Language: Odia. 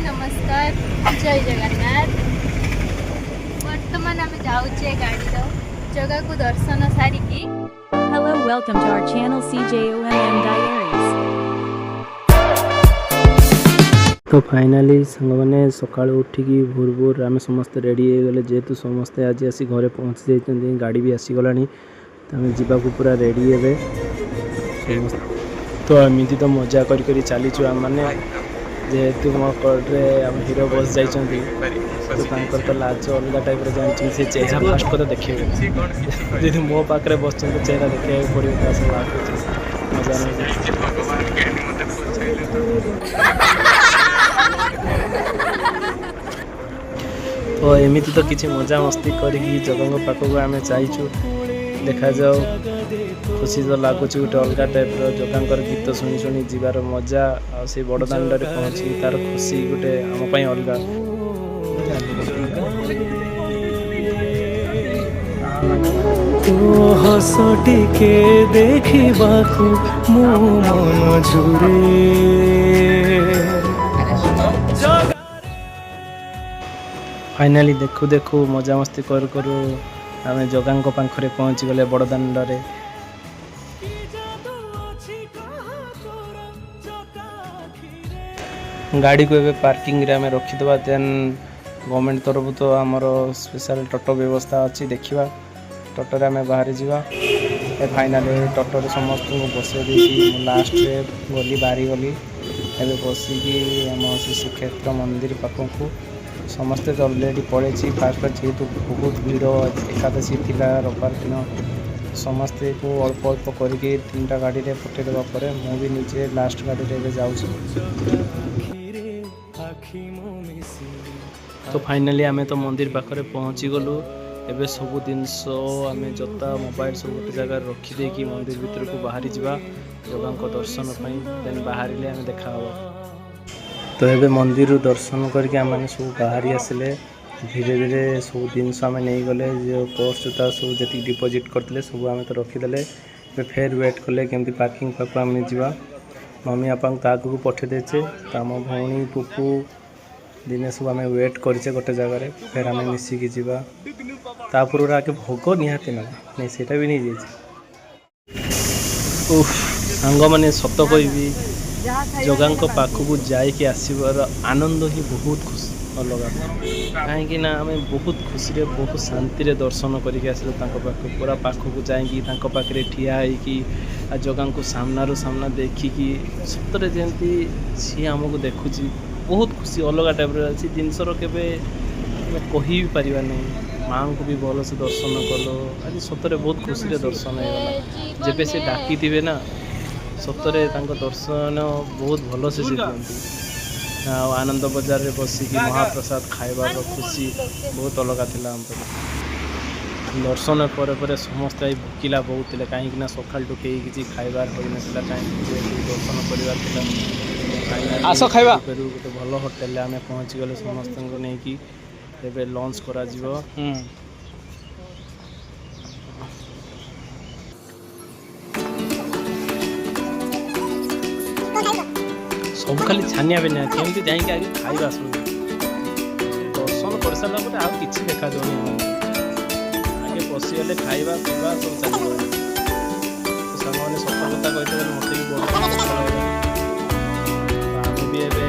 ନମସ୍କାର, ଜୟ ଜଗନ୍ନାଥ। ବର୍ତ୍ତମାନ ଆମେ ଯାଉଛେ ଗାଡ଼ିର ଜଗାକୁ ଦର୍ଶନ ସାରିକି। Hello, welcome to our channel CJOMM Diaries. ତ ଫାଇନାଲି ସାଙ୍ଗମାନେ, ସକାଳୁ ଉଠିକି ଭୋର ଭୋର ଆମେ ସମସ୍ତେ ରେଡ଼ି ହେଇଗଲେ। ଯେହେତୁ ସମସ୍ତେ ଆଜି ଆସି ଘରେ ପହଞ୍ଚି ଯାଇଛନ୍ତି, ଗାଡ଼ି ବି ଆସିଗଲାଣି, ତ ଆମେ ଯିବାକୁ ପୁରା ରେଡ଼ି ଏବେ ସମସ୍ତେ। ତ ଏମିତି ତ ମଜା କରି କରି ଚାଲିଛୁ ଆମମାନେ। ଯେହେତୁ ମୋ କଡ଼ରେ ଆମ ହିରୋ ବସି ଯାଇଛନ୍ତି, ତ ତାଙ୍କର ତ ଲାଜ ଅଲଗା ଟାଇପ୍ର ଜାଣିଛନ୍ତି। ସେ ଚେହେରା ଫାଷ୍ଟ କଥା ଦେଖେଇବେ, ଯଦି ମୋ ପାଖରେ ବସିଛନ୍ତି, ଚେହେରା ଦେଖେଇବାକୁ ପଡ଼ିବ। ତା ସହ ଲାଗୁଛି ମଜା ନେଉଛି। ଭଗବାନ କେମିତି ମତେ ପଚାଇଲେ ତ। ତ ଏମିତି ତ କିଛି ମଜାମସ୍ତି କରିକି ଜଗାଙ୍କ ପାଖକୁ ଆମେ ଯାଇଛୁ। ଦେଖାଯାଉ, ଖୁସି ତ ଲାଗୁଛି ଗୋଟେ ଅଲଗା ଟାଇପ୍ର। ଜଗାଙ୍କର ଗୀତ ଶୁଣି ଶୁଣି ଯିବାର ମଜା ଆଉ ସେଇ ବଡ଼ ଦାଣ୍ଡରେ ପହଞ୍ଚିକି ତାର ଖୁସି ଗୋଟେ ଆମ ପାଇଁ ଅଲଗା। ତୋ ହସ ଟିକେ ଦେଖିବାକୁ ମୋ ମନ ଝୁରେ। ଫାଇନାଲି ଦେଖୁ ଦେଖୁ, ମଜାମସ୍ତି କରୁ କରୁ ଆମେ ଜଗାଙ୍କ ପାଖରେ ପହଞ୍ଚିଗଲେ ବଡ଼ ଦାଣ୍ଡରେ। ଯାଦୁ ଅଛି କାହା ତୋର ଚକାଆଖିରେ। ଗାଡ଼ିକୁ ଏବେ ପାର୍କିଂରେ ଆମେ ରଖିଦେବା। ଦେନ୍ ଗଭର୍ଣ୍ଣମେଣ୍ଟ ତରଫରୁ ତ ଆମର ସ୍ପେଶାଲ ଟୋଟୋ ବ୍ୟବସ୍ଥା ଅଛି। ଦେଖିବା, ଟୋଟୋରେ ଆମେ ବାହାରି ଯିବା। ଏ ଫାଇନାଲି ଟୋଟୋରେ ସମସ୍ତଙ୍କୁ ବସେଇ ଦେଇକି ମୁଁ ଲାଷ୍ଟରେ ଗଲି, ବାହାରି ଗଲି। ଏବେ ବସିକି ଆମ ଶ୍ରୀ ଶ୍ରୀକ୍ଷେତ୍ର ମନ୍ଦିର ପାଖକୁ ସମସ୍ତେ ତ ଅଲରେଡ଼ି ପଳେଇଛି ଫାଷ୍ଟ ଫାଷ୍ଟ। ଯେହେତୁ ବହୁତ ଭିଡ଼, ଏକାଦଶୀ ଥିଲା ରବିବାର ଦିନ, ସମସ୍ତେକୁ ଅଳ୍ପ ଅଳ୍ପ କରିକି ତିନିଟା ଗାଡ଼ିରେ ପଠେଇଦେବା ପରେ ମୁଁ ବି ନିଜେ ଲାଷ୍ଟ ଗାଡ଼ିରେ ଏବେ ଯାଉଛି। ଆଖିରେ ଆଖି ମୁଁ ମିଶି ତ ଫାଇନାଲି ଆମେ ତ ମନ୍ଦିର ପାଖରେ ପହଞ୍ଚିଗଲୁ। ଏବେ ସବୁ ଜିନିଷ ଆମେ ଜୋତା, ମୋବାଇଲ ସବୁ ଗୋଟେ ଜାଗାରେ ରଖିଦେଇକି ମନ୍ଦିର ଭିତରକୁ ବାହାରି ଯିବା ଜଗାଙ୍କ ଦର୍ଶନ ପାଇଁ। ଦେନ୍ ବାହାରିଲେ ଆମେ ଦେଖା ହେବ। ତ ଏବେ ମନ୍ଦିରରୁ ଦର୍ଶନ କରିକି ଆମେମାନେ ସବୁ ବାହାରି ଆସିଲେ। ଧୀରେ ଧୀରେ ସବୁ ଜିନିଷ ଆମେ ନେଇଗଲେ। ଯେଉଁ ପର୍ସ, ଜୋତା ସବୁ ଯେତିକି ଡିପୋଜିଟ୍ କରିଥିଲେ, ସବୁ ଆମେ ତ ରଖିଦେଲେ। ଏବେ ଫେର୍ ୱେଟ୍ କଲେ କେମିତି ପାର୍କିଂ ପାଖକୁ ଆମେ ଯିବା। ମମି ବାପାଙ୍କୁ ତ ଆଗକୁ ପଠେଇ ଦେଇଛେ। ତ ଆମ ଭଉଣୀ, ପୁପୁ, ଦିନେ ସବୁ ଆମେ ୱେଟ୍ କରିଛେ ଗୋଟେ ଜାଗାରେ। ଫେର୍ ଆମେ ମିଶିକି ଯିବା। ତା ପୂର୍ବରୁ ଆଗେ ଭୋଗ ନିହାତି ନେବା। ନାଇଁ, ସେଇଟା ବି ନେଇଯାଇଛି। ଉଫ୍ ସାଙ୍ଗମାନେ, ସତ କହିବି, ଜଗାଙ୍କ ପାଖକୁ ଯାଇକି ଆସିବାର ଆନନ୍ଦ ହିଁ ବହୁତ ଖୁସି ଅଲଗା। କାହିଁକି ନା ଆମେ ବହୁତ ଖୁସିରେ, ବହୁତ ଶାନ୍ତିରେ ଦର୍ଶନ କରିକି ଆସିଲୁ ତାଙ୍କ ପାଖକୁ। ପୁରା ପାଖକୁ ଯାଇକି, ତାଙ୍କ ପାଖରେ ଠିଆ ହେଇକି ଆଉ ଜଗାଙ୍କୁ ସାମ୍ନାରୁ ସାମ୍ନା ଦେଖିକି, ସତରେ ଯେମିତି ସିଏ ଆମକୁ ଦେଖୁଛି। ବହୁତ ଖୁସି ଅଲଗା ଟାଇପ୍ର ଅଛି। ଜିନିଷର କେବେ ଆମେ କହି ବି ପାରିବା ନାହିଁ। ମାଆଙ୍କୁ ବି ଭଲସେ ଦର୍ଶନ କଲୁ ଆଜି। ସତରେ ବହୁତ ଖୁସିରେ ଦର୍ଶନ ହେଇଗଲା। ଯେବେ ସେ ଡାକିଥିବେ ନା, ସତରେ ତାଙ୍କ ଦର୍ଶନ ବହୁତ ଭଲସେ ସେ ଦିଅନ୍ତି। ଆଉ ଆନନ୍ଦ ବଜାରରେ ବସିକି ମହାପ୍ରସାଦ ଖାଇବାର ଖୁସି ବହୁତ ଅଲଗା ଥିଲା ଆମ ପାଇଁ। ଦର୍ଶନ ପରେ ପରେ ସମସ୍ତେ I ଭୋକିଲା ବହୁତ ଥିଲେ, କାହିଁକି ନା ସକାଳଠୁ କେହି କିଛି ଖାଇବାର ହୋଇନଥିଲା, କାହିଁକି ଯେହେତୁ ଦର୍ଶନ କରିବାର ଥିଲା। ଆସ ଖାଇବା। ଫେରୁ ଗୋଟେ ଭଲ ହୋଟେଲରେ ଆମେ ପହଞ୍ଚିଗଲେ ସମସ୍ତଙ୍କୁ ନେଇକି। ଏବେ ଲଞ୍ଚ କରାଯିବ। ସବୁ ଖାଲି ଛାନିଆ ବେନିଆ, କେମିତି ଯାଇକି ଆଗେ ଖାଇବା ସବୁ। ଦର୍ଶନ କରିସାରିଲା ପରେ ଆଉ କିଛି ଦେଖାଯାଉନି ଆମକୁ। ଆଗେ ବସିଗଲେ ଖାଇବା ପିଇବା ସବୁ ଚାଲିବ। ତ ସାଙ୍ଗମାନେ, ସତ କଥା କହିତେ ଗଲେ ମୋତେ ବି ବହୁତ ଭୋକ ଲାଗିଲାଣି। ତ ଆମେ ବି ଏବେ